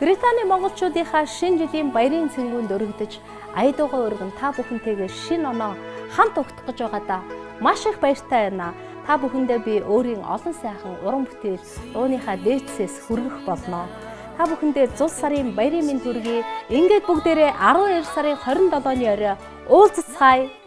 Британий монголчуудынхаа шинэ жилийн баярын цэнгүүнд өргөдөж ая дуугаа өргөн та бүхэнтэйгээ шинэ оноо хамт угтах гэж байгаадаа маш их баяртай байна. Та бүхэндээ би өөрийн олон сайхан уран бүтээл дууныхаа дээдсээс хүргэх болно. Та бүхэндээ зул сарын баярын мэнд хүргэе. Ингээд бүгдээрээ 12 сарын 27-ны орой уулзацгаая.